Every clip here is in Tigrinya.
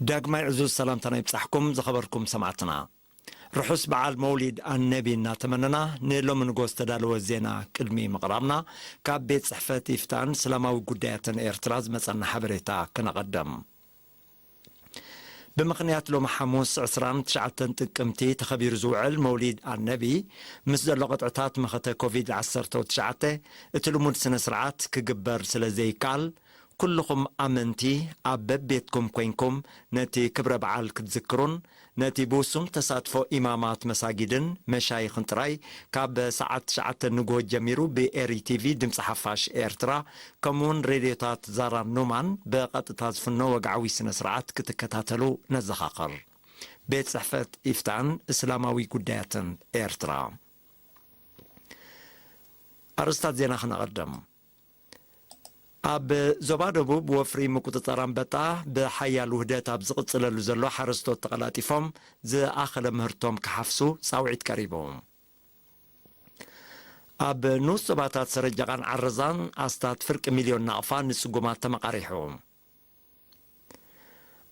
ዳግማይ ዕዙዝ ሰላምታና ይብጻሕኩም ዝኸበርኩም ሰማዕትና። ርሑስ በዓል መውሊድ ኣነቢ እናተመነና፣ ንሎሚ ንጎ ዝተዳለወ ዜና ቅድሚ ምቕራብና፣ ካብ ቤት ጽሕፈት ኢፍታን እስላማዊ ጉዳያትን ኤርትራ ዝመጸና ሓበሬታ ክነቐድም። ብምኽንያት ሎሚ ሓሙስ ዕስራን ትሽዓተን ጥቅምቲ ተኸቢሩ ዝውዕል መውሊድ ኣነቢ፣ ምስ ዘሎ ቅጥዕታት መኸተ ኮቪድ ዓሰርተ ትሽዓተ፣ እቲ ልሙድ ስነ ስርዓት ክግበር ስለ ዘይከኣል፣ ኩልኹም ኣመንቲ ኣብ በቤትኩም ኮይንኩም ነቲ ክብረ በዓል ክትዝክሩን ነቲ ብውሱን ተሳትፎ ኢማማት መሳጊድን መሻይኽን ጥራይ ካብ ሰዓት ትሽዓተ ንግሆ ጀሚሩ ብኤሪ ቲቪ ድምፂ ሓፋሽ ኤርትራ ከምኡውን ሬድዮታት ዛራን ኑማን ብቐጥታ ዝፍኖ ወግዓዊ ስነ ስርዓት ክትከታተሉ ነዘኻኽር። ቤት ጽሕፈት ኢፍታን እስላማዊ ጉዳያትን ኤርትራ። ኣርእስታት ዜና ክነቐድም። ኣብ ዞባ ደቡብ ወፍሪ ምቁጽጻር ኣንበጣ ብሓያል ውህደት ኣብ ዝቕጽለሉ ዘሎ ሓረስቶት ተቐላጢፎም ዝኣኸለ ምህርቶም ክሓፍሱ ጻውዒት ቀሪቡ። ኣብ ንኡስ ዞባታት ሰረጃቓን ዓረዛን ኣስታት ፍርቂ ሚልዮን ናቕፋ ንጽጉማት ተመቓሪሑ።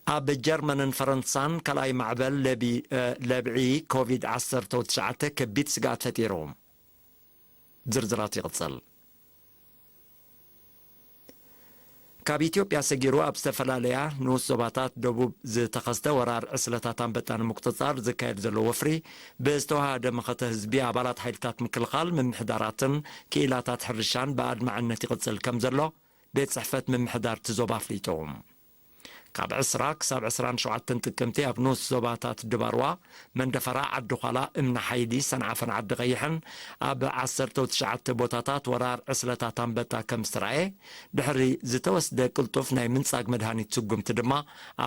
ኣብ ጀርመንን ፈረንሳን ካልኣይ ማዕበል ለቢ-፣ እ፣ ለብዒ ኮቪድ ዓሰርተ ትሽዓተ ከቢድ ስግኣት ፈጢሩ። ዝርዝራት ይቕጽል። ካብ ኢትዮጵያ ሰጊሩ ኣብ ዝተፈላለያ ንኡስ ዞባታት ደቡብ ዝተኸስተ ወራር ዕስለታት ኣንበጣ ንምቁጽጻር ዝካየድ ዘሎ ወፍሪ፣ ብዝተዋሃደ መኸተ ህዝቢ፣ ኣባላት ሓይልታት ምክልኻል፣ ምምሕዳራትን ክኢላታት ሕርሻን ብኣድማዕነት ይቕጽል ከም ዘሎ ቤት ጽሕፈት ምምሕዳር እቲ ዞባ ኣፍሊጡ። ካብ ዕስራ ክሳብ ዕስራን ሸውዓተን ጥቅምቲ ኣብ ንኡስ ዞባታት ድባርዋ፣ መንደፈራ፣ ዓዲ ዃላ፣ እምኒ ሓይሊ፣ ሰንዓፈን ዓዲ ቀይሕን ኣብ ዓሰርተ ትሽዓተ ቦታታት ወራር ዕስለታት ኣንበጣ ከም ዝተራእየ፣ ድሕሪ ዝተወስደ ቅልጡፍ ናይ ምንጻግ መድሃኒት ስጉምቲ ድማ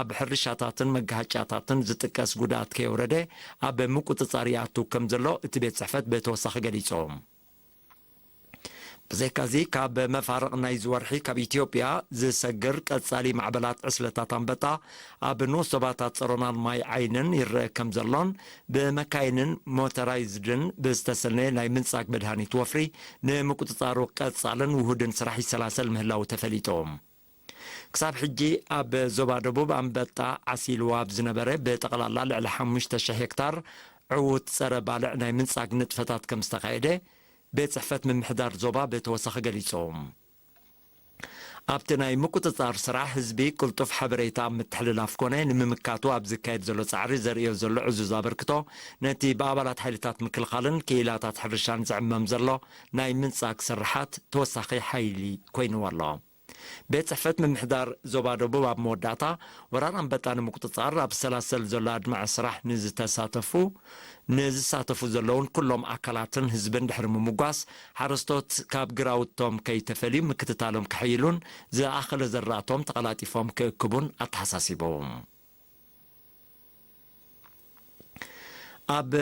ኣብ ሕርሻታትን መጋሃጫታትን ዝጥቀስ ጉድኣት ከየውረደ ኣብ ምቁጽጻር ይኣቱ ከም ዘሎ እቲ ቤት ጽሕፈት ብተወሳኺ ገሊጹ። ብዘይካዚ፣ ካብ መፋርቕ ናይዚ ወርሒ ካብ ኢትዮጵያ ዝሰግር ቀጻሊ ማዕበላት ዕስለታት ኣንበጣ ኣብ ንኡስ ዞባታት ጸሮናን ማይ ዓይንን ይረአ ከም ዘሎን፣ ብመካይንን ሞተራይዝድን ብዝተሰነየ ናይ ምንጻግ መድሃኒት ወፍሪ ንምቁጽጻሩ ቀጻልን ውሁድን ስራሕ ይሰላሰል ምህላዉ ተፈሊጡ። ክሳብ ሕጂ ኣብ ዞባ ደቡብ ኣንበጣ ዓሲልዋ ኣብ ዝነበረ ብጠቕላላ ልዕሊ ሓሙሽተ ሽሕ ሄክታር ዕዉት ጸረ ባልዕ ናይ ምንጻግ ንጥፈታት ከም ዝተኻየደ ቤት ጽሕፈት ምምሕዳር ዞባ ብተወሳኺ ገሊጹ። ኣብቲ ናይ ምቁጽጻር ስራሕ ህዝቢ ቅልጡፍ ሓበሬታ ኣብ ምትሕልላፍ ኮነ ንምምካቱ ኣብ ዝካየድ ዘሎ ጻዕሪ ዘርእዮ ዘሎ ዕዙዝ ኣበርክቶ ነቲ ብኣባላት ሓይልታት ምክልኻልን ክኢላታት ሕርሻን ዝዕመም ዘሎ ናይ ምንጻግ ስርሓት ተወሳኺ ሓይሊ ኮይንዎ ኣሎ። ቤት ጽሕፈት ምምሕዳር ዞባ ደቡብ ኣብ መወዳእታ፣ ወራር ኣንበጣ ንምቁጽጻር ኣብ ዝሰላሰል ዘሎ ኣድማዒ ስራሕ ንዝተሳተፉ፣ ንዝሳተፉ ዘለውን ኩሎም ኣካላትን ህዝብን ድሕሪ ምምጓስ፣ ሓረስቶት ካብ ግራውቶም ከይተፈልዩ ምክትታሎም ከሐይሉን ዝኣኸለ ዘራእቶም ተቐላጢፎም ክእክቡን ኣተሓሳሲቡ። ኣብ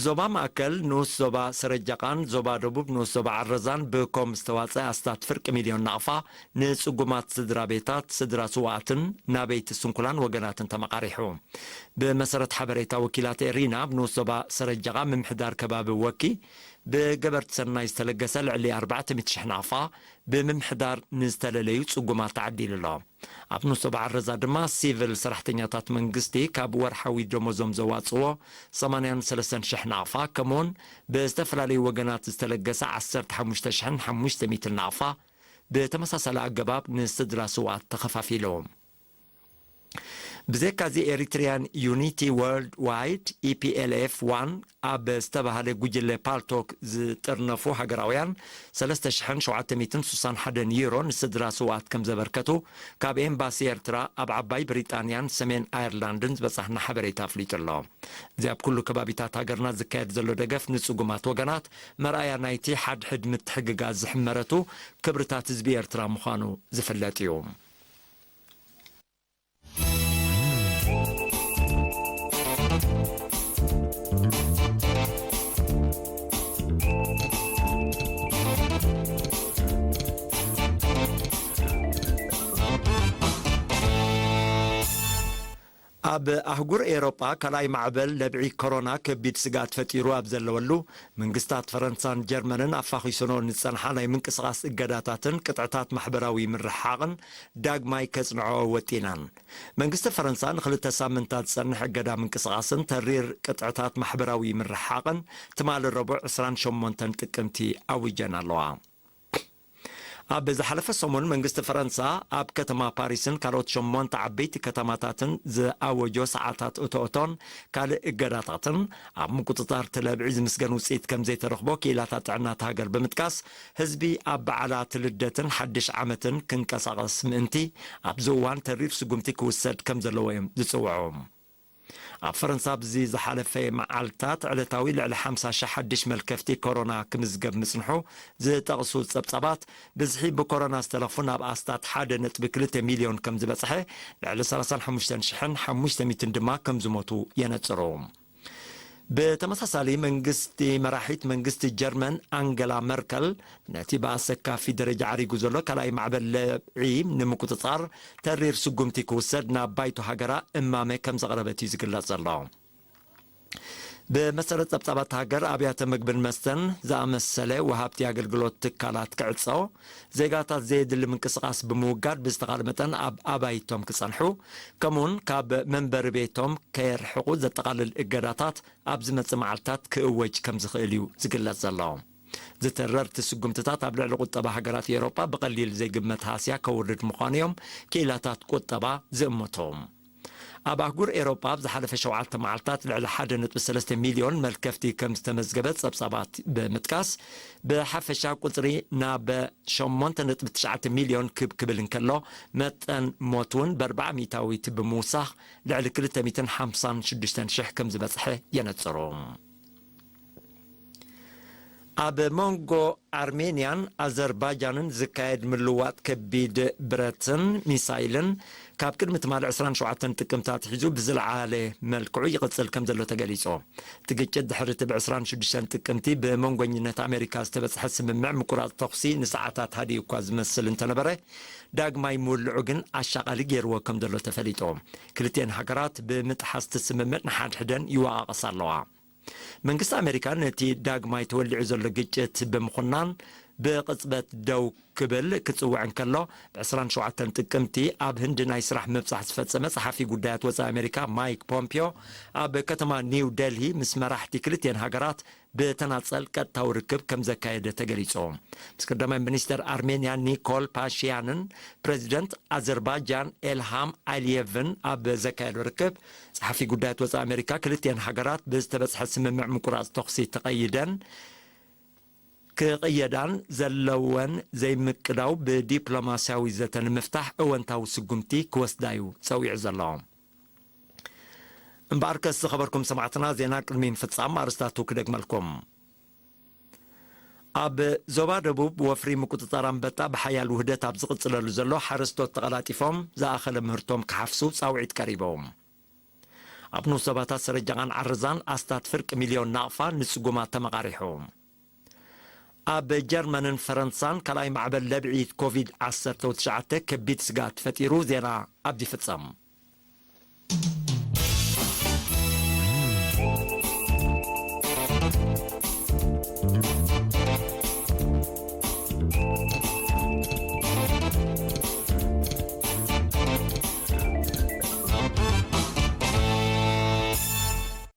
ዞባ ማእከል ንኡስ ዞባ ሰረጃቓን ዞባ ደቡብ ንኡስ ዞባ ዓረዛን ብኮም ዝተዋጸ ኣስታት ፍርቂ ሚልዮን ናቕፋ ንጽጉማት ስድራ ቤታት፣ ስድራ ስውኣትን ናበይቲ ስንኩላን ወገናትን ተመቓሪሑ። ብመሰረት ሓበሬታ ወኪላት ኤሪና፣ ኣብ ንኡስ ዞባ ሰረጃቓ ምምሕዳር ከባቢ ወኪ ብገበርቲ ሰናይ ዝተለገሰ ልዕሊ ኣርባዕተ ሚእቲ ሽሕ ናቕፋ ብምምሕዳር ንዝተለለዩ ጽጉማት ተዓዲሉ ኣሎ። ኣብ ንኡስ ዞባ ዓረዛ ድማ ሲቪል ሰራሕተኛታት መንግስቲ ካብ ወርሓዊ ደሞዞም ዘዋጽዎ ሰማንያን ሰለስተን ሽሕ ናቕፋ፣ ከምኡውን ብዝተፈላለዩ ወገናት ዝተለገሰ ዓሰርተ ሓሙሽተ ሽሕን ሓሙሽተ ሚእትን ናቕፋ ብተመሳሳሊ ኣገባብ ንስድራ ስውኣት ተኸፋፊሉ። ብዘይካዚ ኤሪትሪያን ዩኒቲ ወርልድ ዋይድ፣ ኢፒኤልኤፍ ዋን፣ ኣብ ዝተባህለ ጉጅለ ፓልቶክ ዝጥርነፉ ሃገራውያን ሰለስተ ሽሕን ሸውዓተ ሚእትን ስሳን ሓደን ዩሮ ንስድራ ስውኣት ከም ዘበርከቱ ካብ ኤምባሲ ኤርትራ ኣብ ዓባይ ብሪጣንያን ሰሜን ኣየርላንድን ዝበጻሕና ሓበሬታ ኣፍሊጡ ኣሎ። እዚ ኣብ ኩሉ ከባቢታት ሃገርና ዝካየድ ዘሎ ደገፍ ንጽጉማት ወገናት መርኣያ ናይቲ ሓድሕድ ምትሕግጋዝ ዝሕመረቱ ክብርታት ህዝቢ ኤርትራ ምዃኑ ዝፍለጥ እዩ። ኣብ ኣህጉር ኤውሮጳ ካልኣይ ማዕበል ለብዒ ኮሮና ከቢድ ስግኣት ፈጢሩ ኣብ ዘለወሉ፣ መንግስታት ፈረንሳን ጀርመንን ኣፋኺሶኖ ንዝጸንሓ ናይ ምንቅስቓስ እገዳታትን ቅጥዕታት ማሕበራዊ ምርሕሓቕን ዳግማይ ከጽንዖ ወጢናን። መንግስቲ ፈረንሳ ንኽልተ ሳምንታት ዝጸንሕ እገዳ ምንቅስቓስን ተሪር ቅጥዕታት ማሕበራዊ ምርሕሓቕን ትማሊ ረቡዕ ዕስራን ሸሞንተን ጥቅምቲ ኣዊጀን ኣለዋ። ኣብ ዝሓለፈ ሰሙን መንግስቲ ፈረንሳ ኣብ ከተማ ፓሪስን ካልኦት ሸሞንተ ዓበይቲ ከተማታትን ዝኣወጆ ሰዓታት እቶእቶን ካልእ እገዳታትን ኣብ ምቁጽጻር እቲ ለብዒ ዝምስገን ውጽኢት ከም ዘይተረኽቦ ክኢላታት ጥዕና እታ ሃገር ብምጥቃስ፣ ህዝቢ ኣብ በዓላት ልደትን ሓድሽ ዓመትን ክንቀሳቐስ ምእንቲ ኣብዚ እዋን ተሪር ስጉምቲ ክውሰድ ከም ዘለዎ እዮም ዝጽውዑ። ኣብ ፈረንሳ ኣብዚ ዝሓለፈ መዓልታት ዕለታዊ ልዕሊ ሓምሳ ሽሕ ሓድሽ መልከፍቲ ኮሮና ክምዝገብ ምጽንሑ ዝጠቕሱ ጸብጻባት፣ ብዝሒ ብኮሮና ዝተለኽፉ ናብ ኣስታት ሓደ ነጥቢ ክልተ ሚልዮን ከም ዝበጽሐ፣ ልዕሊ ሰላሳን ሓሙሽተን ሽሕን ሓሙሽተ ሚእትን ድማ ከም ዝሞቱ የነጽሩ። ብተመሳሳሊ መንግስቲ፣ መራሒት መንግስቲ ጀርመን ኣንገላ መርከል ነቲ ብኣሰካፊ ደረጃ ዓሪጉ ዘሎ ካልኣይ ማዕበል ለብዒ ንምቁጽጻር ተሪር ስጉምቲ ክውሰድ ናብ ባይቶ ሃገራ እማመ ከም ዘቕረበት እዩ ዝግለጽ ዘሎ። ብመሰረት ጸብጻባት ሃገር፣ ኣብያተ መግብን መስተን ዝኣመሰለ ወሃብቲ ኣገልግሎት ትካላት ክዕጾ፣ ዜጋታት ዘየድሊ ምንቅስቓስ ብምውጋድ ብዝተኻለ መጠን ኣብ ኣባይቶም ክጸንሑ፣ ከምኡውን ካብ መንበሪ ቤቶም ከየርሕቑ ዘጠቓልል እገዳታት ኣብ ዝመጽእ መዓልታት ክእወጅ ከም ዝኽእል እዩ ዝግለጽ ዘሎ። ዝተረርቲ ስጉምትታት ኣብ ልዕሊ ቁጠባ ሃገራት ኤውሮጳ ብቐሊል ዘይግመት ሃስያ ከውርድ ምዃኑ እዮም ክኢላታት ቁጠባ ዝእምቱ። ኣብ ኣህጉር ኤውሮጳ ኣብ ዝሓለፈ ሸውዓተ መዓልታት ልዕሊ ሓደ ነጥቢ ሰለስተ ሚልዮን መልከፍቲ ከም ዝተመዝገበ ጸብጻባት ብምጥቃስ፣ ብሓፈሻ ቁጽሪ ናብ ሸሞንተ ነጥቢ ትሽዓተ ሚልዮን ክብ ክብል እንከሎ፣ መጠን ሞት እውን ብኣርባዓ ሚእታዊት ብምውሳኽ ልዕሊ ክልተ ሚእትን ሓምሳን ሽዱሽተን ሽሕ ከም ዝበጽሐ የነጽሩ። ኣብ መንጎ ኣርሜንያን ኣዘርባይጃንን ዝካየድ ምልውዋጥ ከቢድ ብረትን ሚሳይልን ካብ ቅድሚ ትማሊ ዕስራን ሸውዓተን ጥቅምቲ ኣትሒዙ ብዝለዓለ መልክዑ ይቕጽል ከም ዘሎ ተገሊጹ። እቲ ግጭት ድሕሪ እቲ ብ ዕስራን ሽዱሽተን ጥቅምቲ ብመንጎኝነት ኣሜሪካ ዝተበጽሐ ስምምዕ ምቁራጽ ተኹሲ ንሰዓታት ሃዲኡ እኳ ዝመስል እንተነበረ፣ ዳግማይ ምውልዑ ግን ኣሻቓሊ ገይርዎ ከም ዘሎ ተፈሊጡ። ክልቲኤን ሃገራት ብምጥሓስ እቲ ስምምዕ ንሓድሕደን ይወቓቐሳ ኣለዋ። መንግስቲ ኣሜሪካ ነቲ ዳግማይ ተወሊዑ ዘሎ ግጭት ብምኹናን ብቕጽበት ደው ክብል ክጽውዕ እንከሎ፣ ብ ዕስራን ሸውዓተን ጥቅምቲ ኣብ ህንዲ ናይ ስራሕ ምብጻሕ ዝፈጸመ ጸሓፊ ጉዳያት ወጻኢ ኣሜሪካ ማይክ ፖምፒዮ ኣብ ከተማ ኒው ደልሂ ምስ መራሕቲ ክልቲኤን ሃገራት ብተናጸል ቀጥታዊ ርክብ ከም ዘካየደ ተገሊጹ። ምስ ቀዳማይ ሚኒስተር ኣርሜንያ ኒኮል ፓሽያንን ፕረዚደንት ኣዘርባይጃን ኤልሃም ኣሊየቭን ኣብ ዘካየዶ ርክብ፣ ጸሓፊ ጉዳያት ወጻኢ ኣሜሪካ ክልቲኤን ሃገራት ብዝተበጽሐ ስምምዕ ምቁራጽ ተኹሲ ተቐይደን ክቕየዳን ዘለወን ዘይምቅዳው ብዲፕሎማስያዊ ዘተ ንምፍታሕ እወንታዊ ስጉምቲ ክወስዳ እዩ ጸዊዑ ዘሎ። እምበኣርከስ ዝኸበርኩም ሰማዕትና፣ ዜና ቅድሚ ምፍጻም ኣርስታቱ ክደግመልኩም። ኣብ ዞባ ደቡብ ወፍሪ ምቁጽጻር ኣንበጣ ብሓያል ውህደት ኣብ ዝቕጽለሉ ዘሎ፣ ሓረስቶት ተቐላጢፎም ዝኣኸለ ምህርቶም ክሓፍሱ ጻውዒት ቀሪቡ። ኣብ ንኡስ ዞባታት ሰረጃቓን ዓረዛን ኣስታት ፍርቂ ሚልዮን ናቕፋ ንጽጉማት ተመቓሪሑ። ኣብ ጀርመንን ፈረንሳን ካልኣይ ማዕበል ለብዒ ኮቪድ ዓሰርተ ትሽዓተ ከቢድ ስግኣት ፈጢሩ። ዜና ኣብዚ ይፍጸም።